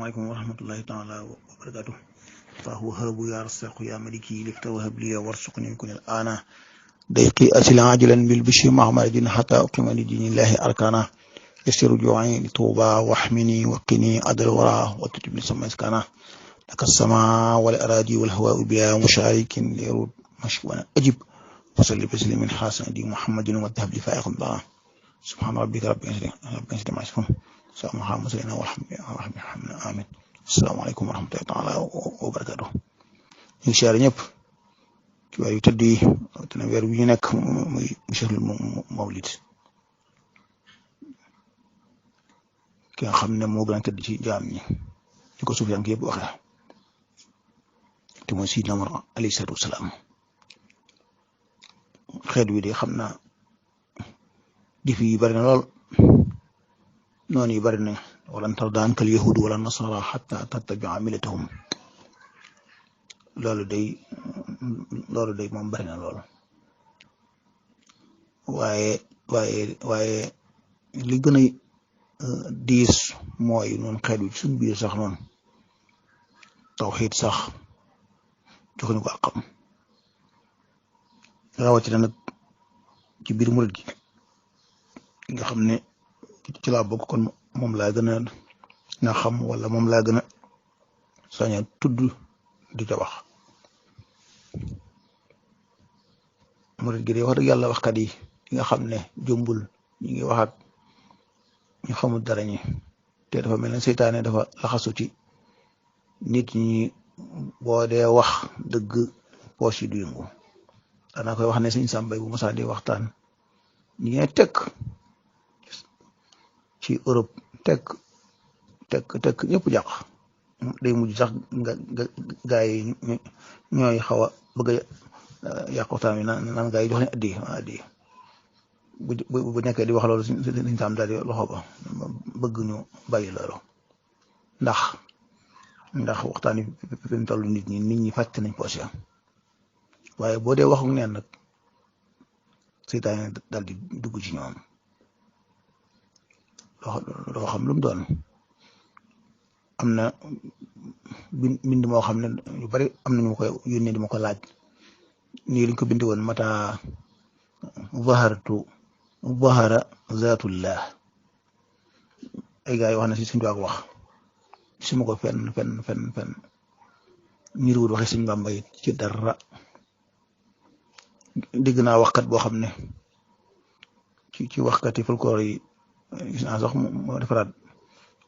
عليكم ورحمة الله تعالى وبركاته. فهو هاب يا رزاق يا ملكي لفت وهب لي وارزقني كن الآن ضيقي أسل عاجلا بالبشر مع مرض حتى أقيم لدين الله أركانا يسر جوعي لطوبى واحمني وقني أدر الورى وتجبني سما إسكانا لك السماء والأراضي والهواء بها مشارك ليرود مشوانا أجب وصلي بسلم من حسن دي محمد والذهب لفائق بها سبحان ربك رب العزة عما يصفون سلام على المرسلين والحمد لله آمين. Assalamualaikum warahmatullahi taala wabarakatuh. ñu ngi siyaare ñëpp ci weer yu tëdd yi te ne weer wi ñu nekk muy shahrul mawlid ki nga xam ne moo gën a tëdd ci jaam ñi ñu ko suuf yank yëpp waxee te mooy Sidina Muhammad alayhi salaatu wasalaam. xeet wi de xam naa difi yi bari na lool noonu yi bari na walan tarda anka al yahuud wala nasara xatta tattabia millatahum loolu day moom bari na lool waaye li gën a diis mooy noonu xeet wi suñ biir sax noonu tawxiid sax joxuñu ko àqam rawatina nag ci biir murid gi nga xam ne ci laa bokk kon moom laa gën a nga xam wala moom laa gën a sañ a tudd di ca wax murid gi de wax dëgg yàlla waxkat yi nga xam ne jombul ñi ngi wax ak ñu xamul dara ñi te dafa mel ne seytaane dafa laxasu ci nit ñi boo dee wax dëgg poche yi du yëngu danaa koy wax ne sëñ Sàmbay bu mosaa di waxtaan ñi ngi tekk ci Europe tekk ñëpp jàq day mujj sax gaa yi ñooy xaw a bëgg a yàq waxtaan wi naan gaa yi jox leen addi bu nekkee di wax loolu suñ saam daal di loxo ba bëgg ñu bàyyi loolu ndax waxtaan yi fi mu toll nit ñi fàtte nañ poos ya waaye boo dee waxu neen nag seytaane daal di dugg ci ñoom loo xam lu mu doon am na bind moo xam ne yu bari am nañu ma koy yónnee di ma ko laaj nii liñ ko bind woon mata zahara zatullah ay gars yi wax na si suñu doog wax su ma ko fenn niruwul waxe Sëñ Bàmba yi ci dara dégg naa waxkat boo xam ne ci waxkat yi folklore yi gis naa sax mu defaraat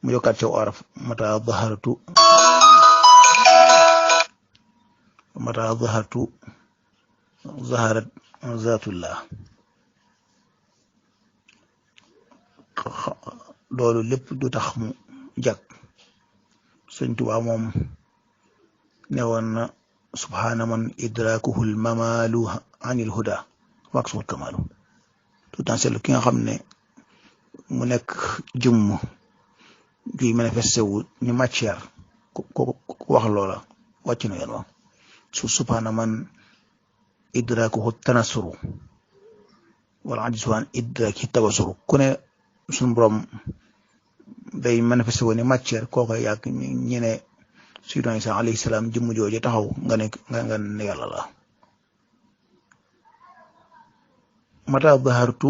mu yokkaat ca araf mata zaharatu zaharat zatullah loolu lépp du tax mu jag Sëñ Tuubaa moom newoon na subhaana man idrakuhul mamalu anil huda waqsul kamalu tout en seetlu ki nga xam ne mu nekk jëmm juy manifesté wu ni matière ku wax loola wàcc na yoon wa subhaana man idrakuhu tanasuru wala ajisu an idraki tabasuru ku ne suñu borom day manifesté wu ni matière kooka yàgg ñi ne Sayyidina Isa alayhi salaam jëmm jooju taxaw nga ne yàlla la mata zahartu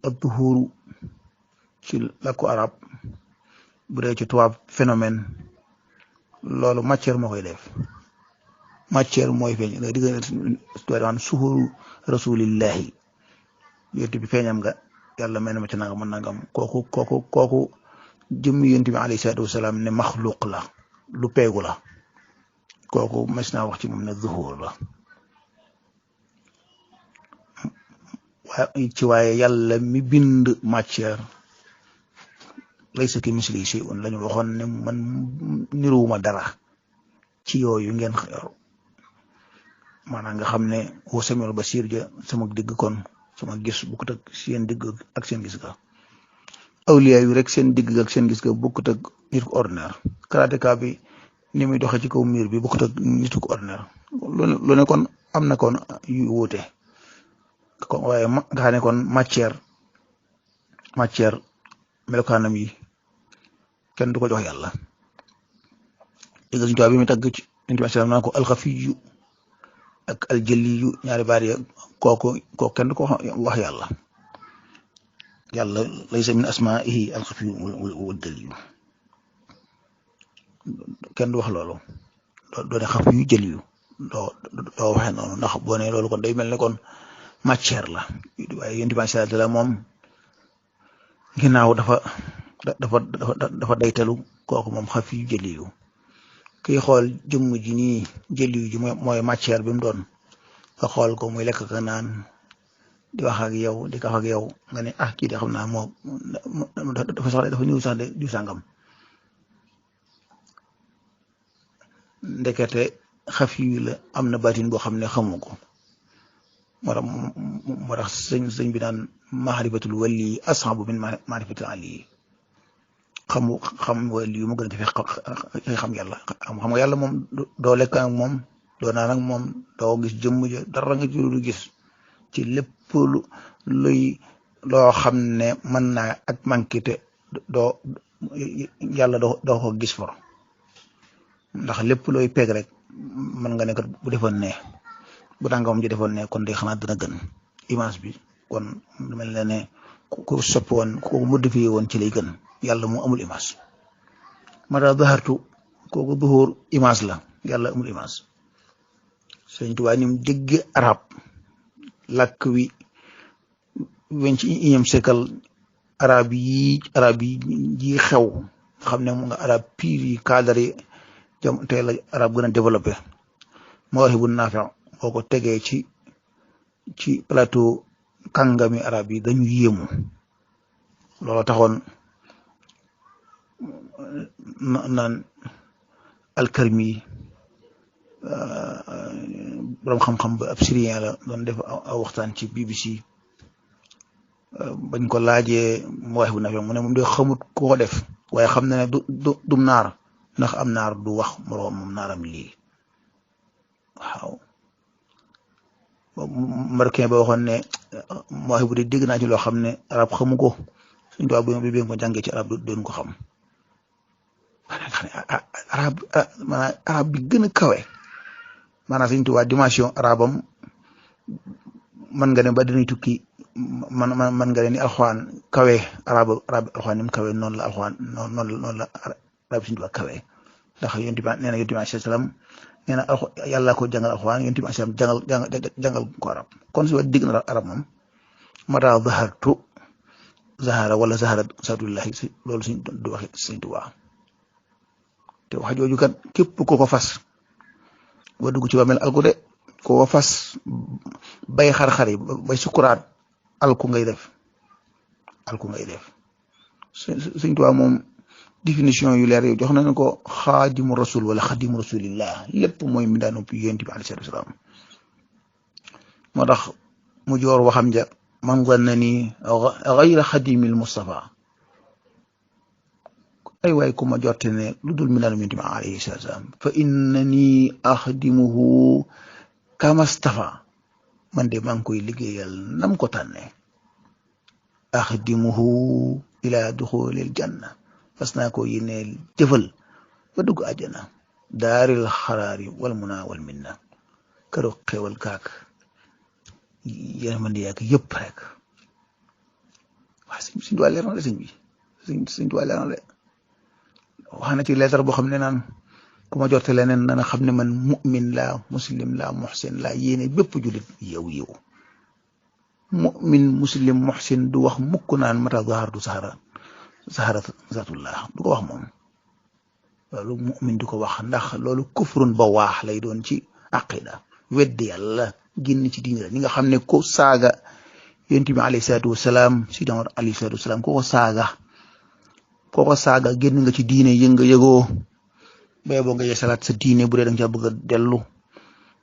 ad-duhuru ci làkku arab bu dee ci tubaab phénomène loolu matière moo koy def matière mooy feeñ nga digg waan suhuru rasulillahi yonent bi feeñam nga yàlla may na ma ci nangam kooku jëmmi yonent bi alayhi salaatu wasalaam ne maxluq la lu peegu la kooku mas naa wax ci moom ne zuhur la waaye yàlla mi bind matière laysa kamislihi shay'un lañu waxoon ne man niruwuma dara ci yooyu ngeen yor maanaam nga xam ne wa samiul basir ja sama dégg kon sama gis bokkut ak seen dégg ak seen gis ga awliya yu rek seen dégg ak seen gis ga bokkut ak nit ku ordinaire karateka bi ni muy doxee ci kaw mur bi bokkut ak nit ku ordinaire lu ne kon am na kon yu wuute kon waaye nga xam ne kon matière melokaanam yi kenn du ko jox yàlla dégg nga suñu tubaab bi muy tagg ci Yonent bi salaam naa ko alxafiyu ak aljaliyu ñaari baat ya kooku kenn du ko wax yàlla laysa min asmaihi alxafiyu wal jaliyu kenn du wax loolu doo ne xafiyu jaliyu doo waxee noonu ndax boo ne loolu kon day mel ne kon matière la waaye Yonent bi salaam moom ginnaaw dafa daytalu kooku moom xafiyu jaliyu kiy xool jëmm ji nii jëliw ji mooy matière bi mu doon nga xool ko muy lekk ka naan di wax ak yow di kaf ak yow nga ne kii de xam naa moo dafa ñëw sax de du sàngam ndekete xaf yu la am na baatin boo xam ne xamu ko moo tax sëñ bi naan maarifatul wali ashabu min maarifatil ali xam wali yu mu gën a jafe xam yàlla xam nga yàlla moom doo lekk ak moom doo naan ak moom doo gis jëmm ja dara nga ci lu gis ci lépp loo xam ne mën naa ak manqué te doo yàlla doo ko gis for ndax lépp looy peeg rek mën nga ne kat bu defoon ne bu tàngamam ji defoon ne kon day xanaa dina gën image bi kon mel na ne ku soppi woon ku modifié woon ci lay gën yàlla mu amul image mata zahartu kooku duhur image la yàlla amul image Sëñ Tuubaa ni mu dégg arab làkk wi weñ ci unième siècle arab yi ji xew xam ne mu nga arab pire yi cadre yi jam tey la arab gën a développé Mawaahibu Naafi boo ko tegee ci plateau kàngami arab yi dañu yéemu loolu taxoon naan alkarmi borom xam-xam ba ab syrien la doon def aw waxtaan ci BBC bañ ko laajee Mawaahibu Naafi mu ne moom de xamut ku ko def waaye xam na ne dum naar ndax am naar du wax moroom moom naaram lii waaw Marocain ba waxoon ne Mawaahibu de dégg naa ci loo xam ne arab xamu ko suñu tubaab bi ko jàngee ci arab doon ko xam maanaam arab bi gën a kawe maanaam Sëñ Tuubaa dimension arabam man nga ne ba dañuy tukki man nga ne ni alxuraan kawe arab alxuraan ni mu kawe noonu la alxuraan noonu la arab Sëñ Tuubaa kawe ndax Yonent bi nee na Yonent bi salaam nee na yàlla ko jàngal alxuraan Yonent bi salaam jàngal ko arab kon su digg na arab moom mata zahartu zahara wala zahara saatullahi loolu suñ du waxe Sëñ Tuubaa te wax jooju kat képp ko fas ba dugg ci bàmmeel alku de ko fas bay xar-xar yi bay sukuraat alku ngay def Sëñ Tuubaa moom définition yu leer yow jox nañu ko xaadimu rasul wala xaadimu rasulillah lépp mooy mi daanu Yonent bi alayhi salaatu wasalaam moo tax mu joor waxam ja man zannani gayra xadimil Mustafa ay waay ku ma jorte ne lu dul mi daanu Yonent bi alayhi salaatu wasalaam fa innani axdimuhu kamastafa man de maa ngi koy liggéeyal nam ko tànne axdimuhu ila duxulil janna fas naa ko yéeneel jëfal ba dugg àjjana daaril xaraari wal muna wal minna këru xewal kaak yéen man di yàgg yëpp rek waaw Sëñ Tuubaa leer na de sëñ bi Sëñ Tuubaa leer na de wax na ci lettre boo xam ne naan ku ma jorte leneen dana xam ne man mu'min laa muslim laa muhsin laa yéene bépp jullit yow mu'min muslim muhsin du wax mukk naan mata zahartu zahara zatullah du ko wax moom loolu mu'min du ko wax ndax loolu kufrun ba waax lay doon ci aqida weddi yàlla génn ci diine la ñi nga xam ne ko saaga Yonent bi alayhi salaatu wasalaam si damar alayhi salaatu wasalaam ko saaga génn nga ci diine yëgoo bay boo nga yeesalaat sa diine bu dee danga ca bëgg a dellu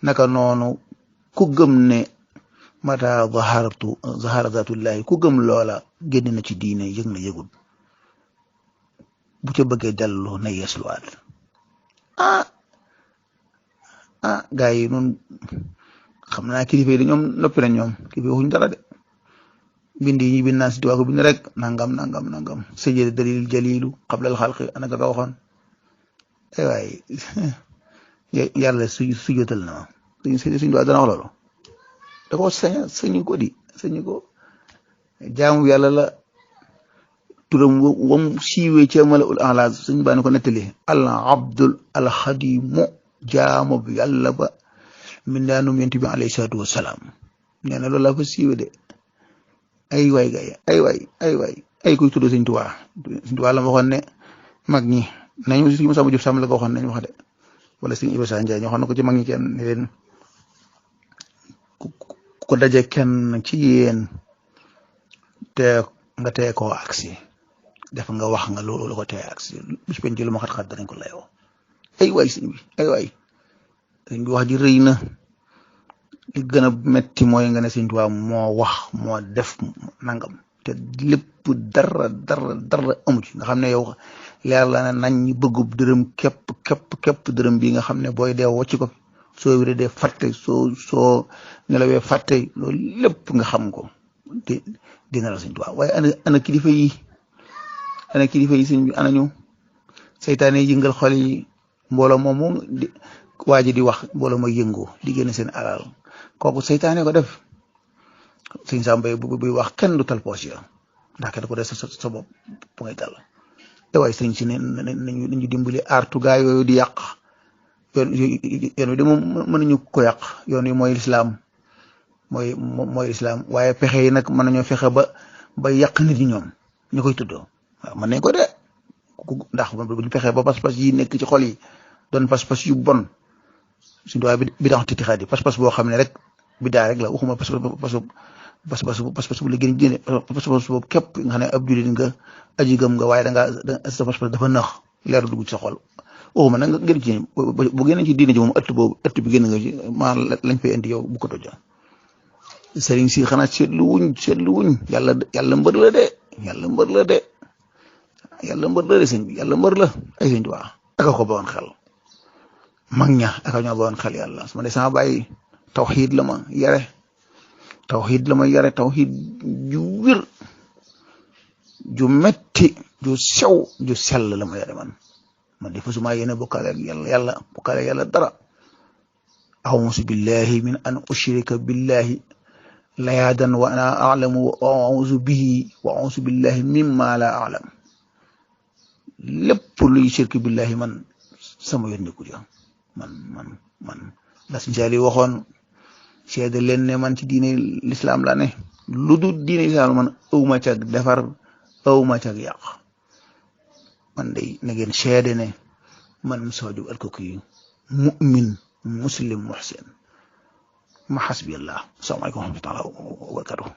naka noonu ku gëm ne mata zahara zatullahi ku gëm loola génn na ci diine yëg na yëgul bu ca bëggee dellu na yeesluwaat gars yi noonu xam naa kilifa yi ñoom noppi nañ ñoom kilifa waxuñ dara de bind yi ñu bind naan si Tuubaa ko bind rek nangam sajjada dalil jalilu qablal xalqi anaka ka waxoon waay yàlla sujjóotal na ma suñ Tuubaa dana wax loolu da ko sañu ko di sañu ko jaamu yàlla la turam wam siiwee ca malaul a'la suñ baa ni ko nettali al abdul al xadimu jaamu bi yàlla ba min daanum yent bi alayhi salaatu wasalaam nee na loolu laa fa siiwee de ay waay gay ay kuy tudd Sëñ Tuubaa la ma waxoon ne mag ñi nañu si Masamba Jóob Sàmb la ko waxoon nañu wax de wala Sëñ Ibra Sa Njaay ñoo xam ne ko ci mag ñi kenn ne leen ko daje kenn ci yéen te nga tee koo agsi def nga wax nga loolu la ko tee agsi bis penc lu ma xat-xat danañ ko layoo ay waay sëñ bi ay waay sëñ bi wax ji rëy na li gën a metti mooy nga ne Sëñ Tuubaa moo wax moo def nangam te lépp dara amu ci nga xam ne yow leer la ne nañ ñi bëggub dërëm képp dërëm bi nga xam ne booy dee wocc ko soo wéree dee fàtte soo nelawee fàtte loolu lépp nga xam ko dina la Sëñ Tuubaa waaye ana kilifa yi sëñ bi ana ñu seytaane yëngal xol yi mbooloo moom waa ji di wax mbooloo ma yëngu di génn seen alal kooku seytaane ko def sëñ Samba buy wax kenn du tal poche ya ndax kenn ko def sa bopp bu ngay tal te waaye sëñ si nañu dimbali aartu gaa yooyu di yàq yoon wi de moom mënuñu ko yàq yoon wi mooy lislaam mooy lislaam waaye pexe yi nag mën nañoo fexe ba yàq nit ñi ñoom ñu koy tuddoo waaw mën nañ ko de ndax bu ñu fexe ba pas-pas yi nekk ci xol yi doon pas-pas yu bon suñu doy bi daa titi xaat yi pas-pas boo xam ne rek bidaa rek la waxuma pas-pas bu la gën génne pas-pas boobu képp nga xam ne ab jullit nga aji gëm nga waaye sa pas-pas dafa nax leer dugg ci sa xol waxuma nag nga gën ci bu génn ci diine ji moom ëtt bi génn nga ci maa lañ fay indi yow bu ko tojja sëriñ si xanaa seetlu wuñ yàlla mbër la de yàlla mbër la de sëñ bi yàlla mbër la ay Sëñ Tuubaa aka ko bawoon xel mag ña aka ñoo bawoon xel yàlla su ma de sama bàyyi tawxiid la ma yare tawxiid ju wér ju metti ju sew ju sell la ma yare man di fasuma yéene bokkaale yàlla dara a'uuzu billahi min an ushrika billahi layaadan wa ana a'lamu wa a'uuzu billahi mimma la a'lam lépp luy shirk billahi man sama yoon nekku ja man la Sëñ Saaliw waxoon seede leen ne man ci diine lislaam la ne lu dul diine lislaam man awma cag defar awma cag yàq man day na ngeen seede ne man Moustapha Diop Alkoki mu'min muslim muhsin ma hasbi Allah. Assalamu alaikum wa rahmatullahi wa barakatuh.